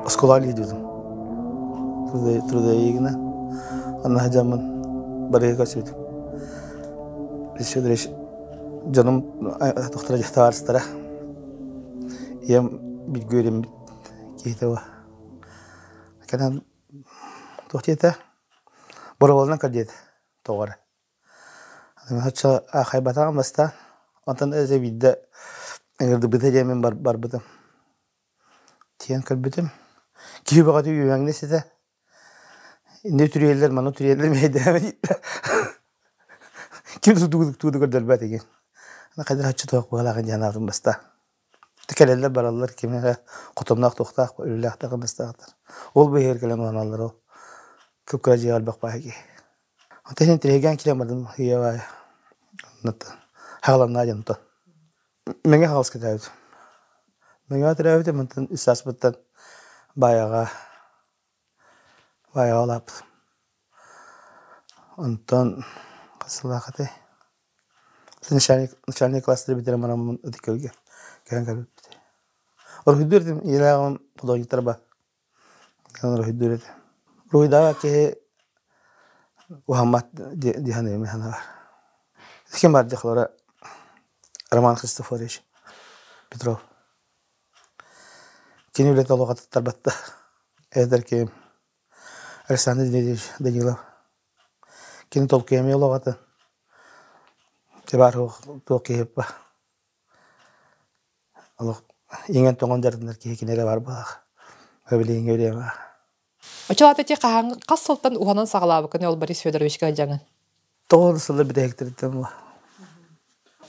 Оскуолаҕа илдьибитим. Трудовигына. Онно сылдьаммын барыга көрсүбүтүм. Федорович дьонум тохтора табаарыстара. Ийэм бииргэ үөрэммит киһитэ буо. Кэнэн туох диэтэ? Боруобаланан көр диэтэ тоҕо эрэ. Оччо аахайбатаҕым бастаан. Онтон эдэ биирдэ ыҥырдыбыта диэммин барбытым. Тиийэн көрбүтүм, киһи бөҕөтө үөмэҥнэс этэ. Иннэ үтүрүйэллэр, манна үтүрүйэллэр мэһэйдээбэт Ким тутуу көрдөрбөт игин. Хайдах оччо туох быһалаах диэн анаатым бастаан. Кэлэллэр бараллар ким эрэ хотонноох туохтаах үлэлээх бастаахтар. Ол быыһыгар кэлэн уһаналлар ол. Кып-кыра дьиэҕэ элбэх баай киһи. Онтон иһин тирэйгээн киирэн бардым ыйа баайа. Хаҕаланнаа диэн онтон. Мэҥэ Хаҥаласка төрөөбүтүм. Мэҥэҕэ төрөөбүтүм, онтон үс сааспыттан Баайаҕа Баайаҕа улааппытым. Онтон хас сыллаах этэй? Начальник начальник класстары бүтэрэн бараммын Ытык Күөлгэ кэлэн кэлбиппит. Уруһуйдуур этим, ийэлээҕим художниктар ба. Уруһуйдуур этим. Уруһуйдаабат киһи уһаммат дии саныыбын санаабар. Ким баар дьахталара Роман Христофорович Петров. Кини үлэтэ олох атыттарбатта. Эдэр киһим Александр Дмитриевич Данилов. Кини толкуйа эмиэ олох атын. Баар туох киһи ба. Олох иҥэн-тоҥон дьарыктанар киһи кини эрэ баар буолаах. Билиҥҥи бириэмэ. Оччолоото ити хаһааҥҥы хас сылтан уһанан саҕалаабыккын ол Борис Федоровичка дьаҥын? Тоҕус сыллар бүтэһиктэриттэн була.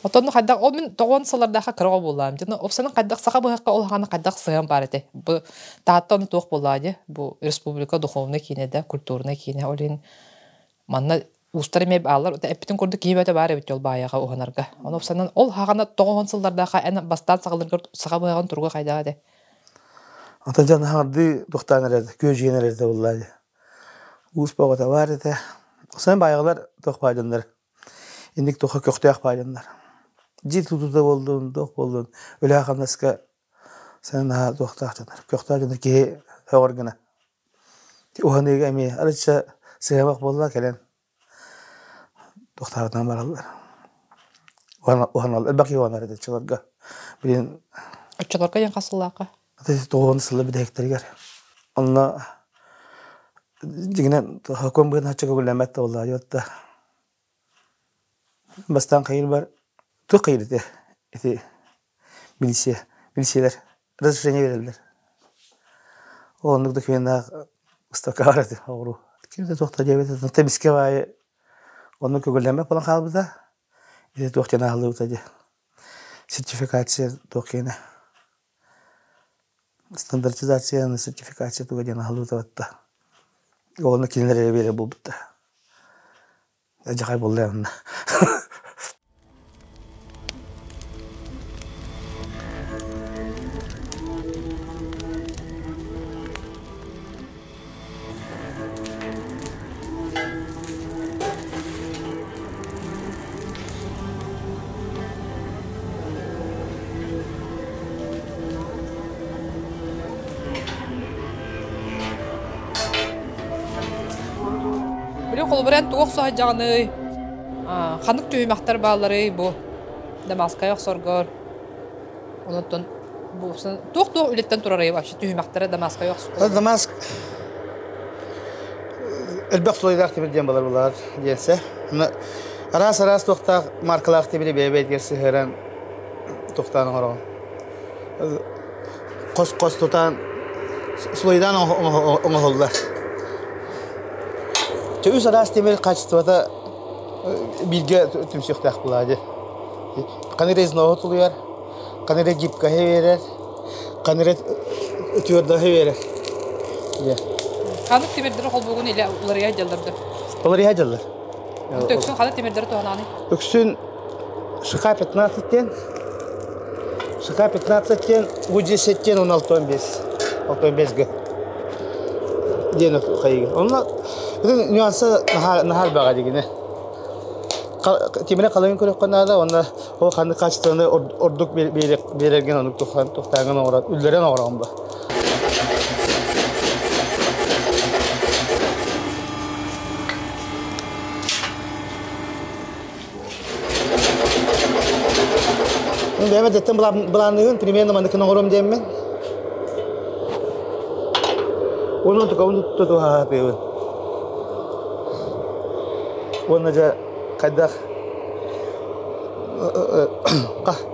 Отонну хайдах ол мин тоҕон сыллардаахха кыра оҕо буоллаам. Дьону опсанан хайдах саха быһахха ол хаана хайдах сыһыан баар этэ. Бу Таатта ону туох буоллаа дии. Бу республика духовнай киинэ да, культурнай киинэ. Ол иһин манна уустар эмиэ бааллар. Эппитин курдук киһи бөтө баар эбит ол баайаҕа уһанарга. Ону опсанан ол хаҕана тоҕоһон сыллардаахха эн бастаан саҕалыыргар саха быһаҕын туруга хайдаҕа этэ? Ата дьон хаҥардыы туохтаан эрэр, күөдьүйэн эрэр да буоллаа дии. Уус бөҕөтө баар этэ. Сан баайаҕалар туох баайданнар, инник туохха көхтөөх баайданнар. Дьиэ тутуута буоллун, туох буоллун, үлэҕэ-хамнаска сан наһаа туохтаах дьоннор, көхтөөх дьоннор киһи сөҕөр гына. Уһаныыга эмиэ арычча сыһыабах буолла кэлэн туохтаабытынан бараллар. Уһаналлар, элбэх киһи уһанар этэ оччолорго. Билин Оччолорго диэн хас сыллаахха? Тоҕуон сылла бүтэһиктэригэр. Онно дьиҥинэн сокуон быһыытынан оччо көҥүллэммэт да буоллаҕа дии Бастаан хайыырбар туох хайыыр ити ити милиция милициялэр разрешение биэрэллэр. Ол оннук докуменнаах выставка баар этэ оҕуруу. Ким да туох да диэбэт этэ. Эмискэ баайы оннук көҥүллэммэт буолан хаалбыта. Ити туох диэн аһыллыбыта дии. Сертификация туох киэнэ. Стандартизация сертификация туга диэн аһыллыбыта батта. Ол онно кинилэр эрэ биэрэр буолбуттар. Дьахай буолла онно. Били холобура эн тугу охсо сылдьаҕыный? Ханнык түһүмэхтэр баалларый бу Дамаскай охсоргор? Онтон бу туох-туох үлэттэн турарый вообще түһүмэхтэрэ Дамаскай охсор? Дамаск элбэх слойдаах тимир диэн балар булар диэнсэ. Араас-араас туохтаах маркалаах тимири бэйэ-бэйэтигэр сыһыаран туохтаан оҥороҕун. Хос-хос тутан слойдаан оҥоһуллар. Чэ үс араас тимир качествота бииргэ түмсүөхтээх буолаа дии. Ханна эрэ изноһу тулуйар, ханна эрэ гибкаһы биэрэр, ханна эрэ твердоһы биэрэр. Ханнык тимирдэри холбуугун илэ уларыйа дьаллар да? Уларыйа дьаллар. Өксүн ханнык тимирдэри туһананый? Өксүн ШК-15 диэн ШК-15 диэн У-10 диэн 16-15 65 г диэн хайыгы. Онно нюанса наһаа элбэҕэ дигини. Тимири халыҥын көрүөххэ наада уонна ол ханнык хаачыстыбаны ордук биэрэргин оннук тухтааҥҥын оҥорон үллэрэн оҥороҕун ба. Мин бэйэм эрдэттэн былаанныыбын, примерно манныкын оҥоруом диэммин. Уонна тукабын тутуһа сатыыбын. Уонна дьэ хайдах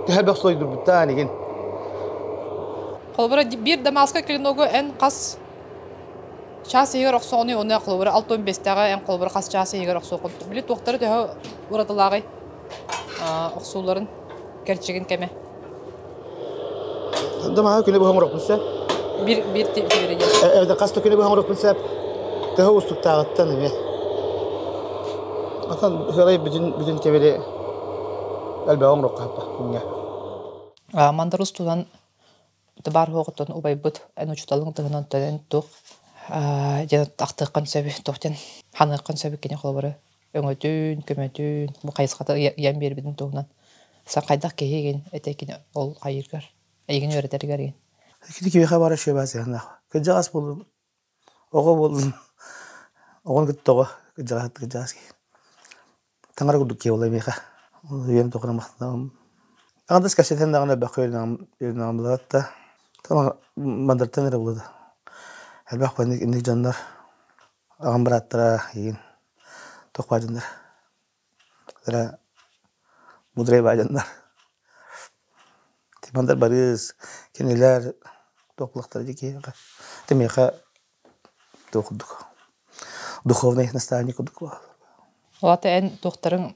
төһө бөх слойдурбуттаан игин. Холобура, биир Дамаска клиногу эн хас чаас иһигэр охсоҕунуй уонна холобура 65-тэҕэ эн холобура хас чаас иһигэр охсуоххун били туохтары төһө уратылааҕый охсууларын кэрчигин кэмэ Дамаһы күнү быһа оҥоруохпун сөп. Биир биир тибири Эбэтэр хас да күнү быһа оҥоруохпун сөп. Төһө уустуктааҕыттан эмиэ. Отон сыалай бүтүн бүтүн тимири элбэҕи оҥоруохха хаппа күҥҥэ. Мандар устунан баар суоҕуттан убайбыт эн учууталыҥ туһунан төнөн туох диэн ахтыаххын сөбүй туох диэн ханыаххын сөбүй кини холобура өҥөтүн көмөтүн бу хайысхата ыйан биэрбитин туһунан сан хайдах киһигин этэ кини ол хайыыргар эйигин үөрэтэригэр игин Кини киһиэхэ бара шөбө сыһыаннаах. Кырдьаҕас буоллун, оҕо буоллун, оҕону кытта оҕо, кырдьаҕас кырдьаҕас киһи. Таҥара курдук киһи буолла миэхэ. Үйэм тухары махтанабын. Аҥардас кэпсэтэн даҕаны элбэххэ үөрэнэҕим булаат да, мандартан эрэ булуо да. Элбэх инник дьоннор, аҕам бырааттара игин туох баар дьоннор. Эрэ мудрай баар дьоннор. Мандар барыыс, кинилэр туох булахтара дии киһиэхэ. Ити миэхэ туох курдук духовный наставник курдук буолар. Ол аата эн туохтарыҥ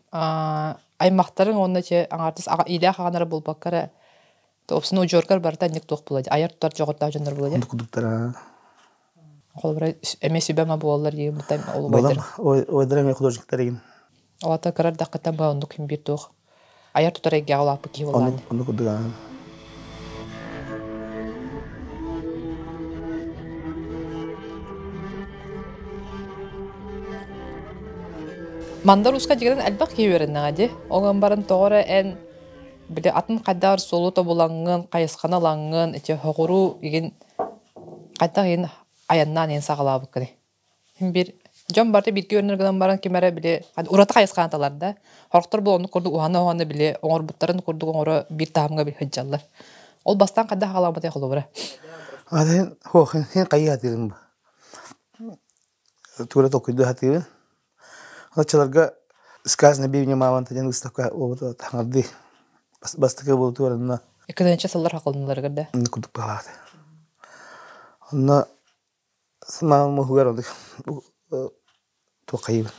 аймахтарыҥ уонна че аҥаардас иилээх аҕанара буолбакка эрэ топсун удьуоргар барыта инник туох буолуо айар тутар дьоҕурдаах дьоннор буолуо Оннук курдуктара. Холобура эмиэ сүбэ-ама буолаллар дии бутан ол Балам убайдар. убайдар эмиэ художниктар игин. Ол аата кыра эрдэххиттэн бу оннук ким биир туох айар тутар эйгэҕэ улааппыт киһи буоллаҕын. Оннук оннук курдук Мандар Ууска дьигинэн элбэх киһи үөрэннэҕэ дии. Ол гынан баран тоҕо эрэ эн били атын хайдаар суолу тобулаҥҥын, хайысханы ылаҥҥын, ити соҕуруу игин хайдах игин айаннаан игин саҕалаабыккыный? Биир дьон барыта бииргэ үөрэнэр гынан баран ким эрэ били ураты хайысханы талар да. Сорохтор бу оннук курдук уһана-уһана били оҥорбуттарын курдук оҥоро биир таһымҥа сылдьаллар. Ол бастаан хайдах хаалаабытай холобура? Атын хуох хин хайыы сатыырым бу. Туора толкуйдуу сатыыбын. Оччолорго сказано бивня мамонта диэн выставка буолбута таҥардыы бастакы буолтугар онно Иккитинчи сыллар хакылыныларыгар да. Оннук курдук баҕалаата. Онно Санаам уһугар оннук туоххайыбын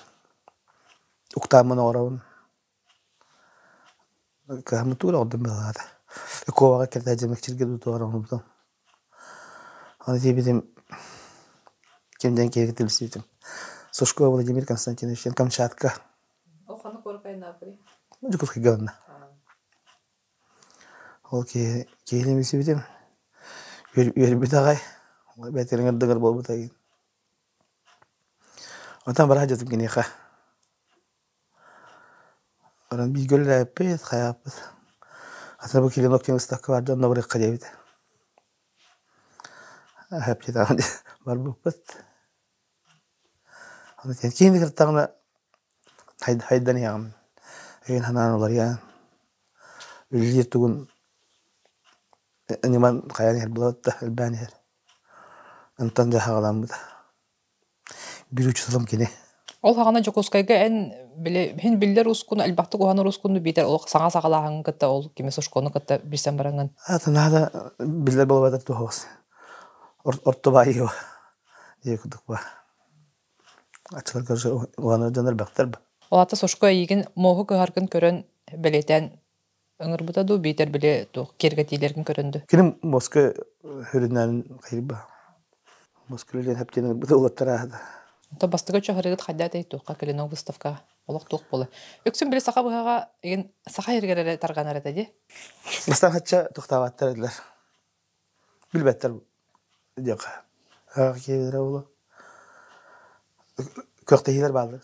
уктааммын оҥоробун кыһаммыт тугу эрэ оҥордум быһыылаата Куобаҕа кэлтээдьи мэкчиргэ тутуһар оҥорбутум Аны тиийбитим ким диэн киһи кытта билсибитим Сушкова Владимир Константинович диэн Камчатка Ол ханна куоракка айаннаабыккыный? Дьокуускайга онно Ол киһи киһини билсибитим үөрбүт аҕай бэйэтин ардыгар буолбута игин Онтон бара сылдьыбытым киниэхэ Баран бииргэ үлэлээбиппит, хайааппыт Атын бу Килинок диэн выставка баар дьонно барыахха диэбитэ Эһэппитэ барбыппыт Аны киһини кыртаҕына хайдан иһэҕин өйүн-санаан уларыйан үлэлиир тугун ньыман хайан иһэр буолар да элбээн иһэр. Онтон дьэ саҕаламмыта. Биир учууталым кини. Ол саҕана Дьокуускайга эн били иһин биллэр ускуну элбэхтик уһанар ускуну биитэр олох саҥа саҕалааһыҥҥын кытта ол кими Сушкону кытта билсэн бараҥҥын. Ата наада биллэр буолбатар туһуос. Орто баайыыба диэ курдук ба. Аччыларга уһанар дьон элбэхтэр ба. Ол аата Сушко эйигин муоһу кыһаргын көрөн бэлиэтээн ыҥырбыта дуу биитэр били туох киэргэтиилэргин көрөн дуу? Кини Москва хүрүнэн хайырба. Москва үлэлээн хэптиэн ыҥырбыта уолаттар аата. Онтон бастакы чоһарыгыт хайда этэй туохха кэлин выставка олох туох буола. Үксүн били саха быһаҕа игин саха сиригэр эрэ тарҕанар этэ дии. Бастаан хачча тохтообаттар этилэр. Билбэттэр диэххэ. Киһилэрэ буолуо. Күрэхтэһиилэр бааллар.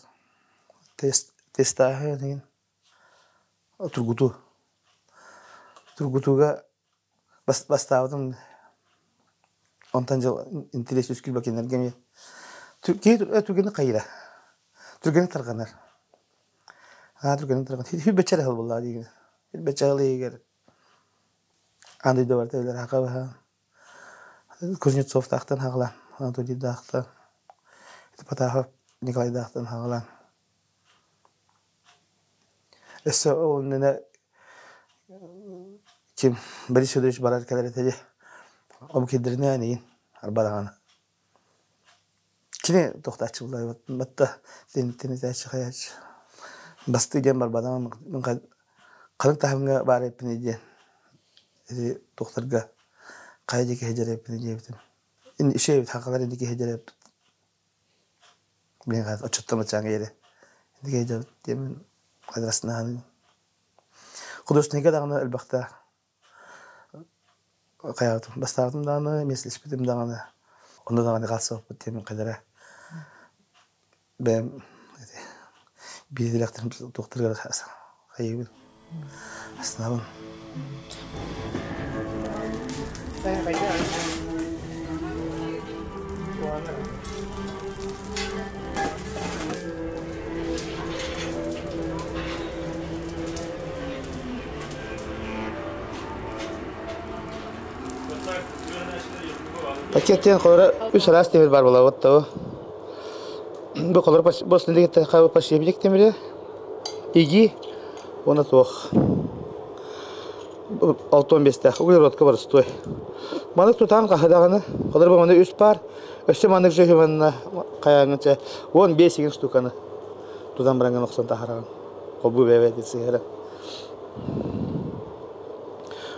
Тест тестааһын игин тургутуу. Тургутууга бастаабытым онтон дьыл интеллект үскүүр кинилэргэ эмиэ киһи түргэнник хайыра түргэнник тарҕанар аа түргэнник тарҕанар сүүрбэччэ эрэ сыл буоллаҕа диигин сүүрбэччэ сыл иһигэр. Аан дойду барыта билэр хака быһа. Кузнецовтаахтан хаҕалаан, Анатолийдаахтан, Потапов Николайдаахтан хаҕалаан. Өссө ол иннинэ ким Борис Федорович барар кэлэр этэ дии. Омук сирдэринээн игин арба даҕаны. Кини тохтааччы батта тинитээччи хайааччы. Бастыы диэн барбатаҕым ханнык таһымҥа баар эппиний диэн ити туохтарга хайа диэки сылдьар эппиний диэбитим. Үчүгэй эбит хахалар инники сылдьар эбит. Билин оччоттон баччааҥҥа диэри инники сылдьабыт диэммин адреснаһаныым. Художника даҕаны элбэхтэ хайаатым бастаатым даҕаны миэстэлэспитим даҕаны онно даҕаны хаалсыбаппыт диэммин хайдара бэйэм биир дирэхтэрим туохтарыгар хайыыбын астынабын. Пакеттен холора үс араас темир бар буолабыт того. Бу холор босна подшипник темири иги уонна туох 6-15-тээх углеродка боростуой. Маннык тутаан хаһы даҕаны, холор бу маны үс паар, өссө маннык же манна хайааҥҥынча 15 игин штуканы тутан бараҥҥын охсон таһараҕын. Холбуу бэйэ сыһыара.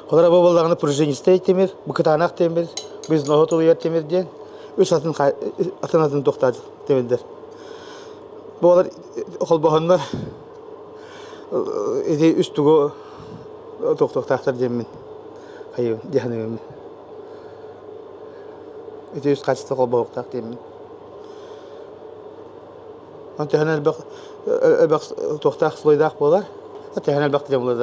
Холор бу буоллаҕына пружинистый тимир, бу кытаанах тимир, бизноһу тулуйар тимир диэн үс атын атын атын туохтаах тимирдэр. Буолар холбоһоннор ити үс тугу туохтуохтаахтар диэммин хайыы диэхэнэбин. Ити үс хаачыстыба холбоһуохтаах диэммин. Онон төһөнөн элбэх элбэх туохтаах слойдаах буолар, төһөнөн элбэх диэн буолар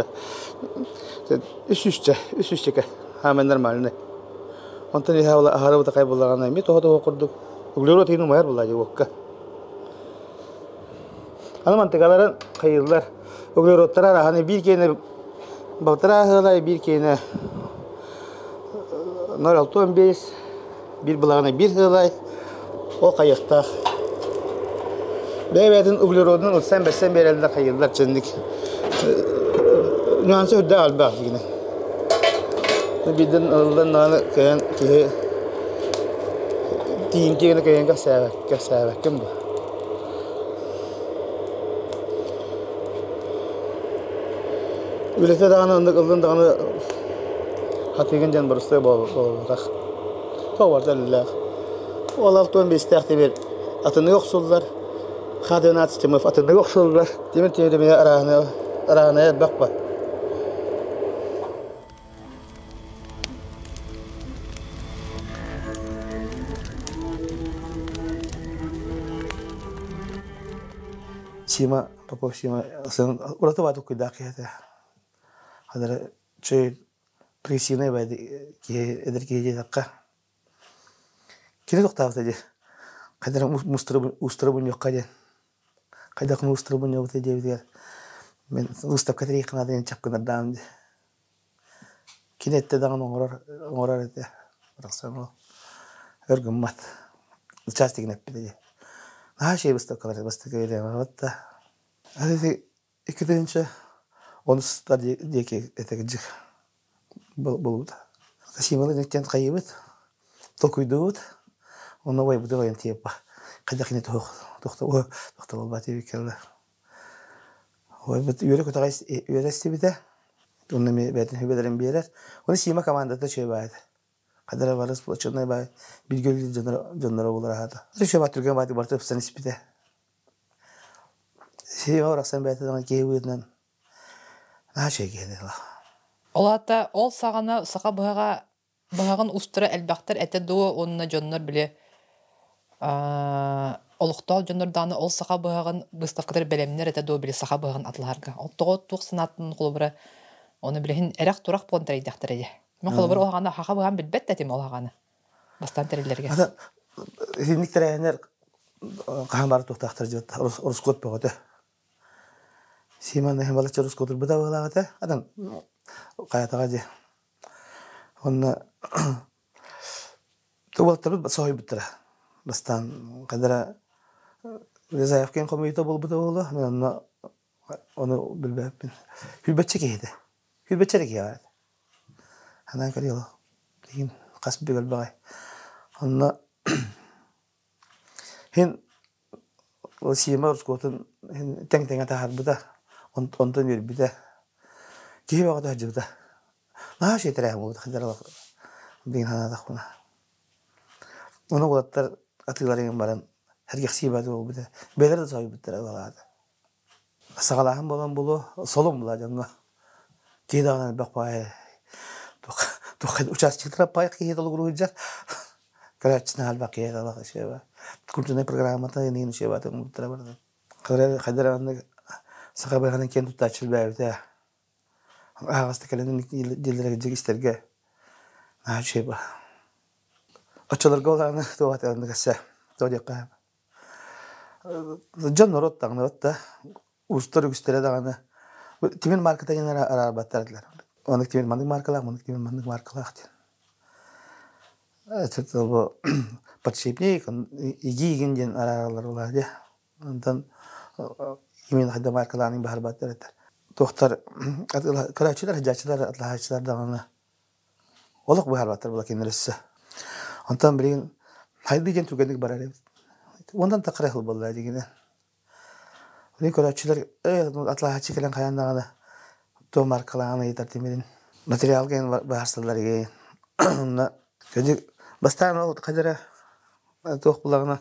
да үс сүүсчэ, үс сүүсчэкэ хаамай нормальный. Онтон иһэ аһара бытахай буоллаҕына эмиэ тоһо-тоһо курдук углерод иһин умайар буолла дии уокка. Аны мантыкаларын хайыыллар. Углеродтар араһаны биир киэнэ балтараа ыһыалай, биир киэнэ 0,65, биир былаҕына биир ыһыалай. Ол хайыахтаах. Бэйэ-бэйэтин углеродун ылсан бэрсэн биэрэллэр хайыыллар чэнник. Нюанса үрдээх элбэх дигинэ. Биирдэн ыллан даҕаны кыайан киһи тиийимтиэ гына кыайан кэпсээбэккин бу. Үлэтэ даҕаны оннук ыллын даҕаны хатыыгын диэн боростуой буолбатах. Тоҕо барыта үлэлээх. Ол алтыан биэстээх тимир атыннык охсуллар. Х-12 тимир атыннык охсуллар. Тимир тимир арааһына арааһына элбэх ба. Сима Попов Сима ураты баатык куйдаах киһи этэ. Хадара чөй прогрессивный киһи эдэр киһи диэтэххэ. Кини тохтообута дии. Хайдах устара мунньуохха диэн. Хайдах устара мунньуохпут диэбитигэр мин выставка тэрийиэххэ наада диэн чапкынардаам дии. Кини эттэ даҕаны оҥорор оҥорор этэ. Барахсан ол өр гыммат. Участигын эппитэ дии. Наһаа үчүгэй выставкалар бастакы бириэмэҕэ да. Ити икки тыһыынча онустар диэки этэ кырдьык буолбута. Символы диэн хайыыбыт, толкуйдуубут, онно убайбытын ойон тиийэппэ. Хайдах кини туох тохтобулбат диэбиккэ Ой, үөрэ-көтөҕө үөрэ истибитэ. Онно эмиэ бэйэтин сүбэлэрин биэрэр. Ону Сима командата үчүгэй баай этэ. Хадара бары сплоченный баай, бииргэ үлэлиир дьонноро буолар аһаата. Үчүгэй баай түргэн баайдык барыта ыпсан испитэ. Сима барахсан бэйэтэ даҕаны киһи быһыытынан наһаа үчүгэй киһи этэ. Ол аата ол саҕана саха быһаҕа Быһаҕын устара элбэхтэр этэ дуо уонна дьоннор били олохтоох дьоннор даҕаны ол саха быһаҕын быыстапкатыгар бэлэмнэр этэ дуо били саха быһаҕын атылаһарга. Ол тоҕо туох санааттан холобура ону билиһин эрэх-турах буолан тэрийдэхтэрэ дии. Мин холобура ол аҕаны саха быһаҕын билбэт да этим ол аҕаны бастаан тэриллэргэ. Итинник тэрээһиннэр хаһан бары туохтаахтар дьиэт ороскуот бөҕөтө. Симон балачча ороскуотурбута быһыылаах этэ. Атын хайатаҕа дии. Уонна уолаттарбыт соһуйбуттара. Бастаан хадара заявкин хомуйута буолбута буолуо. Мен онно ону билбэппин. Хүлбэччэ киһи этэ. Хүлбэччэ эрэ киһи баар этэ. Ханаан көрүө Билигин хас бүк элбэҕэй. Онно Һин Сима оскуолатын тэҥ-тэҥэ таһаарбыта, онтон үөрбүтэ. Киһи бөҕөтө сылдьыбыта. Наһаа үчүгэй тэрээһин буолбута билигин санаатахпына. Ону уолаттар атыыларыгар баран сэргэхсийэ буолбута. Бэйэлэрэ да соһуйбуттара ыалаата. Саҕалааһын буолан буолуо, солун була дьоҥҥо. Киһи даҕаны элбэх баҕайы туох участиктара пай киһи толугуруу сылдьар. Көрөөччүнэ элбэх киһи элбэх үчүгэй культурнай программата иниин үчүгэй баҕайытык оҥорбуттара барытын. Хайдах эрэ саха быһаҕынан киэн туттааччы элбээбитэ. Аһаҕастык кэлэн диэллэрэ дьиҥ истэргэ наһаа үчүгэй баҕа. Оччолорго ол аны туох этэ оннук өссө туох диэххэ Дьон норуот таҥныбат да, уустар үгүстэрэ даҕаны тимир маарката диэн араарбаттар этилэр. Маннык тимир маннык мааркалаах, маннык тимир маннык мааркалаах диэн. Бу подшипник, иги-игин диэн араараллар буолаа дии. Онтон именно хайда мааркалаанын баһарбаттар этэ. Туохтар көрөөччүлэр, сылдьааччылар, атлаһааччылар даҕаны Олох быһаарбаттар була кинилэр өссө. Онтон билигин хайдыы диэн түргэнник барар эбит. Уонтан таххара сыл буолла дигинэ. Билигин көрөөччүлэр атлааһаччы кэлэн хайаан даҕаны туо маркалааҕын ыйытар тимирин материалга эн быһаарсаллар игин. Онно кырдьык бастаан ол хадара туох булаҕына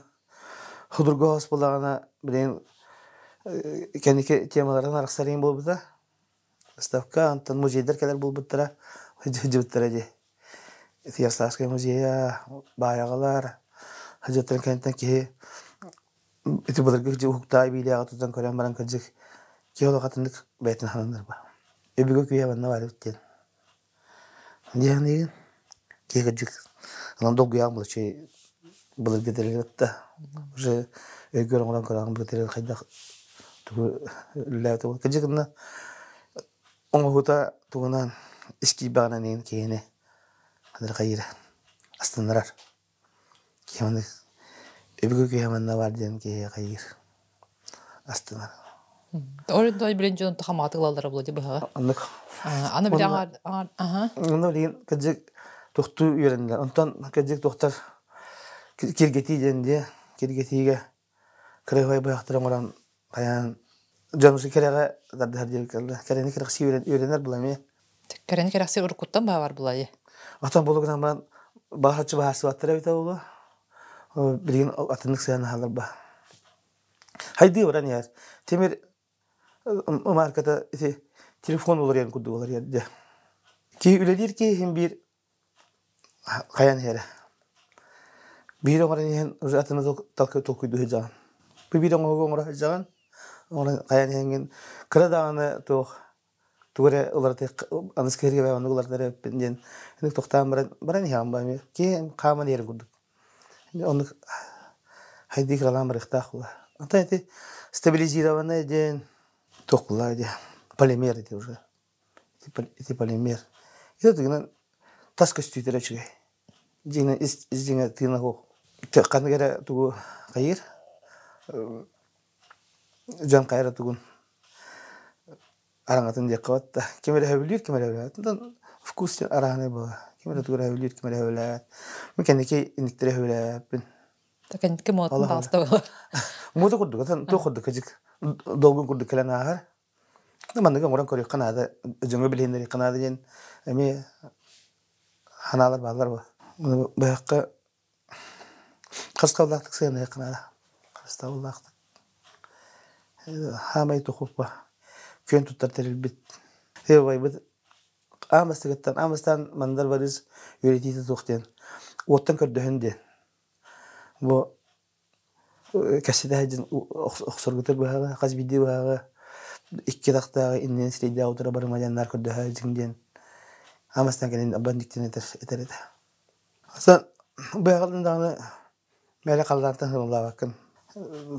судургу хос булаҕына билигин кэнники темаларын арахсар игин буолбута. Выставка онтон музейдар кэлэр буолбуттара, сылдьыбыттара дии. Ярославскай музейа, Баайаҕалар, сылдьыттарын кэнниттэн киһи ити былыргы уһуктаах биилээҕи тутан көрөн баран кырдьык киһи олох атыннык бэйэтин сананар ба. Өбүгэ күүһэ манна баар эбит диэн. Диэхниигин киһи кырдьык онон долгуйаҕын былыччы былыргы тэрилтэ уже өйгөр оҥорон көрөҕүн бу тэрил хайдах тугу үлэлээбитэ буолла кырдьык гына оҥоһуута тугунан ис киирбэҕинэн иһин киһини хайыра астыннарар киһи маннык өбүгэ киһи манна баар диэн киһи хайыыр астынар. Ол билин дьон хамааты ылаллара буолла быһаҕа. Оннук. Аны били аҥаар аха. Онно билигин кырдьык тохтуу үөрэннилэр. Онтон кырдьык тохтор киргэтии диэн диэ киргэтиигэ кырыһыбай быһахтары оҥорон хайаан дьон кэрэҕэ тардыһар диэбит кэллэ. Кэрэни кэрэхсии үөрэнэр була эмиэ. Кэрэни кэрэхсии уруккуттан баар булайы. Отон болу гынан баран баҕарчы баһаарсыбаттар эбитэ буолуо. Билигин атыннык сыһыаннаһаллар ба. Хайдыы баран иһэр. Тимир маарката ити телефон уларыйан курдук уларыйар дьэ. Киһи үлэлиир киһи иһин биир хайан иһэрэ. Биир оҥорон иһэн уже атыны толкуйдуу сылдьаҕын. Бу биир оҥоһугу оҥоро сылдьаҕын, оҥорон хайан иһэҥҥин кыра даҕаны туох тугу эрэ уларытыах аныгыс киһиргэ оннук уларытар эбиппин диэн инник тохтоон баран баран иһэҕин бу эмиэ киһи хааман иһэрин курдук. Оннук хайдыы кыралаан барыахтаах була. Онтон ити стабилизированное диэн туох буолла дии полимер ити уже. Ити полимер. Ити тыгынан тас көстүүтэ үчүгэй. Дьиҥэ ис дьиҥэ тыына суох. Ханнык эрэ тугу хайыыр дьон хайа эрэ тугун араҥатын диэххэ батта. Ким эрэ сөбүлүүр, ким эрэ сөбүлээбэт. Онтон вкус диэн арааһынай буолар. Ким эрэ тугу эрэ сөбүлүүр, ким эрэ сөбүлээбэт. Мин кэнники инниктери сөбүлээбэппин. Кэнники муотун таҕыста буолар. Муота курдук, атын туох курдук кыдьык долгун курдук кэлэн ааһар. Манныгы оҥорон көрүөххэ наада, дьоҥҥо билиһиннэриэххэ наада диэн эмиэ ханаалар бааллар буо. Быһахха Харыстабыллаахтык сыаныахха наада. Харыстабыллаахтык. Хаамай тухуппа күөн туттар тэрилбит. Убайбыт аан бастакыттан аан бастаан Мандар Борис үөрэтиитэ суох диэн уоттан көрдөһүн диэн. Бу кэпсэтэ сылдьан охсоргутар быһаҕы, хас биирдии быһаҕы икки атахтааҕы иннинэн сирэйдээх утары барыма диэн наар көрдөһө сылдьыҥ диэн аан бастаан кэлин абан диктин этэр этэр этэ. Атын быһаҕын даҕаны мэлэ халлаантан сыаналаабаккын.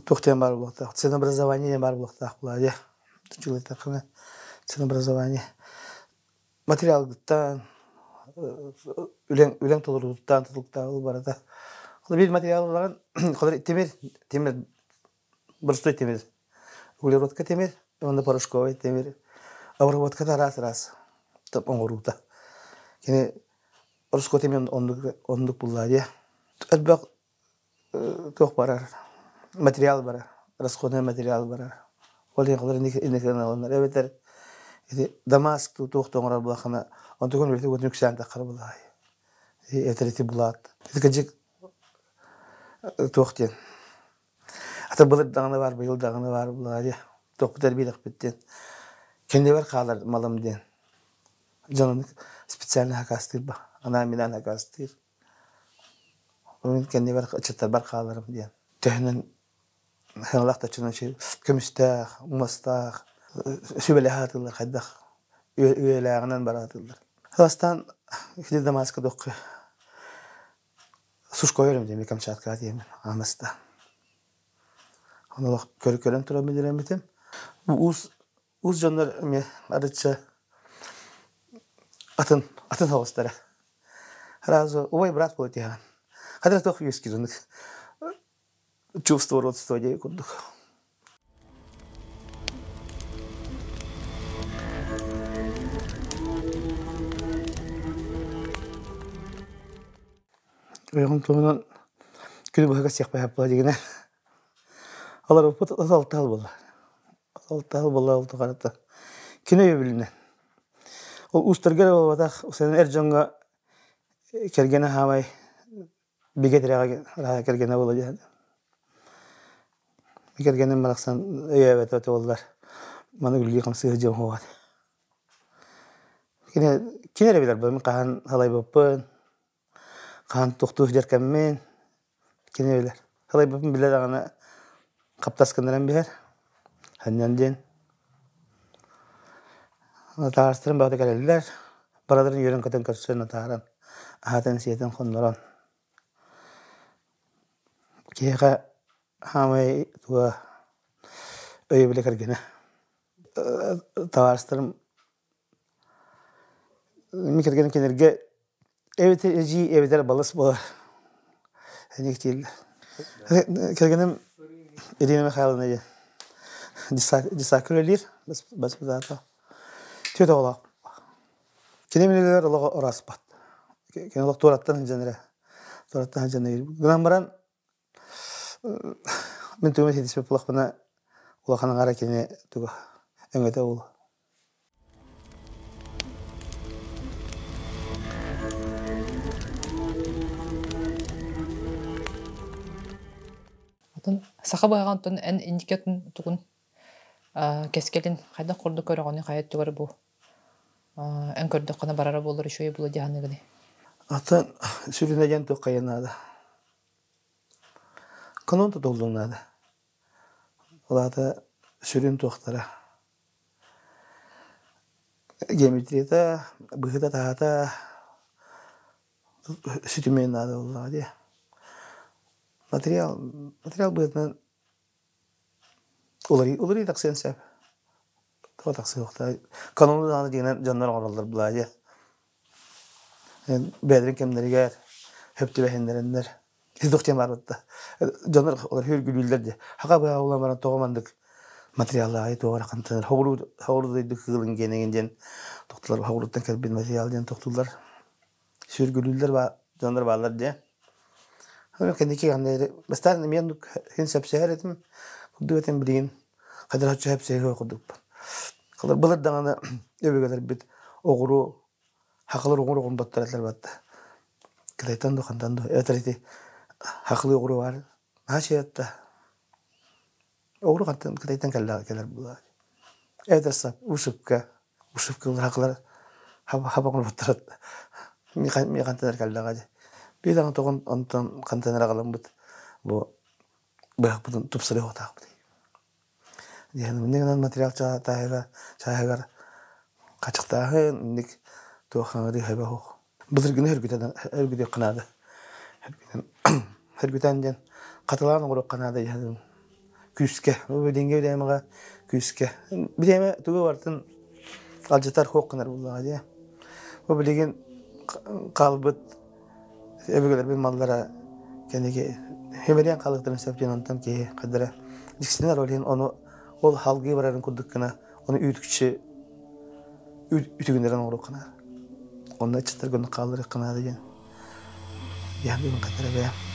Туох диэн баар буолуохтаах? Ценообразование диэн баар буолуохтаах буолаа дии. Чугуйтаххына ценообразование. Материалгыттан, Үлэҥ үлэҥ толоруутуттан тутулуктаах ол барыта. Ол биир материал ыллаҕын тимир тимир боростуой тимир углеродка тимир уонна порошковай тимир обработката араас араас оҥоруута. Кини русского тимир оннук оннук буллаа диэ. Элбэх туох барар материал барар расходный материал барар. Ол иһин холор инникитин ылынар эбэтэр ити Дамаск туох да оҥорор буолаххына онтукун үлэтэ уотун үксээн таххар булаай. Этэр ити булаат. Ити кыдьык туох диэн Ата былыр даҕаны баар, быйыл даҕаны баар булаа диэ. Туохпут эрбиирэхпит диэн. Кэннибэр хаалар малым диэн. Дьон специально хакастыыр ба. Анаан-минээн хакастыыр. Мин кэннибэр ыччаттарбар хааларым диэн. Төһөнөн сыаналаах да чунан көмүстээх, муостаах сүбэлэһэ сатыыллар хайдах үйэлээҕинэн бара сатыыллар. Бастаан ити Дамаска дохху Сушкой өрөм диэн Камчаткаҕа тиийэммин аамаста. Ону көрөн туран билэрэммитим. Уус уус дьоннор эмиэ арычча атын атын соҕустара. Сразу убай брат буолар тиһэҕин. Хата туох үөскүүр чувство родства диэки курдук. Ойоҕум туһунан күнү быһа кэпсиэхпэ буола дигинэ. Олорбуппут алтаал буолла. Алтаал буолла ол тухарыта. Кини өйөбүлүнэн. Ол уустарга эрэ буолбатах, эр дьоҥҥо кэргэнэ хаамай бигэ тирэҕэ кэргэнэ буола диэн. Кэргэним барахсан өйөөбөтө буоллар маны үлэлии-хамсыы сылдьыам суоҕа этэ. Кини кини эрэ билэр мин хаһан салайбыппын, хаһан тохтуу сылдьар кэммин кини билэр. Салайбыппын билэр даҕаны хаптас гыннаран биһэр, ханньан диэн. Таастарым баҕата кэлэллэр, барыларын үөрэн-көтөн көрсөн атааран, аһатан-сиэтэн хоннорон. Киһиэхэ хаамай туга өйөбүлэ кэргэнэ. Табаарыстарым мин кэргэним кинилэргэ эбэтэр эдьиий эбэтэр балыс буолар дииллэр. Кэргэним Ирина Михайловна диэн десакка үлэлиир баспытаата. Түөрт оҕолоох. Кини үлэлэр олох ораспат. Кини олох туораттан сылдьан эрэ. Туораттан сылдьан гынан баран мин тугу ситиспит буоллахпына улахан аҥара кини туга өҥөтө буолуо. Отон саха быһаҕын оттон эн инникитин тугун кэскилин хайдах курдук көрөҕүнүй хайа өттүгэр бу эн көрдөххүнэ барара буоллар үчүгэй буолуо дии саныыгыный? Атын сүрүнэ диэн туох хайа наада. Канон тутуллуон наада. Ол аата сүрүн туохтара геометрията, быһыыта-таһаата сүтүмүөн наада буоллаҕа дии. Материал, материал быһыытынан уларый уларый тахсыан сөп. Тоҕо тахсыахтай? Канону даҕаны дьиҥинэн дьоннор оҥороллор былаа дии. Бэйэлэрин кэмнэригэр хөп түбэһиннэрэннэр Ити диэн баарбыт да. Дьоннор олор үргүлүүллэр дии. Хака быһа улан баран тоҕо маннык материаллааҕы туох эрэ хантан хоҕуруу хоҕуруу дойду кыылын гиэнэгин диэн тохтулар хоҕурууттан кэлбит материал диэн тохтууллар. Сүргүлүүллэр ба дьоннор бааллар дии. Кэнники ханна бастаан эмиэ оннук син сөпсөһөр этим. Курдук этим билигин хайдах оччо сөпсөһүө курдукпун. Былыр даҕаны өбүгэлэрбит оҕуруо Хахылар оҕур оҕун баттар батта. Кытайтан да хантан да эбэтэр ити хахылыы оҕуруо баар. Наһаа чэйэтта. Оҕуруо хантан Кытайтан кэллэҕэ кэлэр буолаа. Эбэтэр сап ушипка ушипка хахылар хаба оҥорботтор ми хантан эрэ кэллэҕэ дии. Биир даҕаны тоҕон онтон хантан эрэ аҕаламмыт бу быһахпытын тупсарыахтаахпыт. Диэн инник гынан материал чааһыгар чааһыгар хачыктааһын инник туох хаҥырыы сөбө суох. Былыргыны сөргүтэн сөргүтүөххэ наада. Сөргүтэн сөргүтэн диэн хатылаан оҥоруохха наада диэн күүскэ. Бу билиҥҥи бириэмэҕэ күүскэ. Бириэмэ тугу барытын алдьатар суох гынар буоллаҕа дии. Бу билигин Хаалбыт өбүгэлэрбит маллара кэнники химэрийэн хаалыахтарын сөп диэн онтон киһи хадара дьиксинэр, ол иһин ону ол халгыы барарын курдук гына ону үүтүкчү үтүгүннэрэн оҥоруохха наада. Онно ыччаттарга онно хаалларыахха наада диэн яһан бүгүн хадара бэйэм.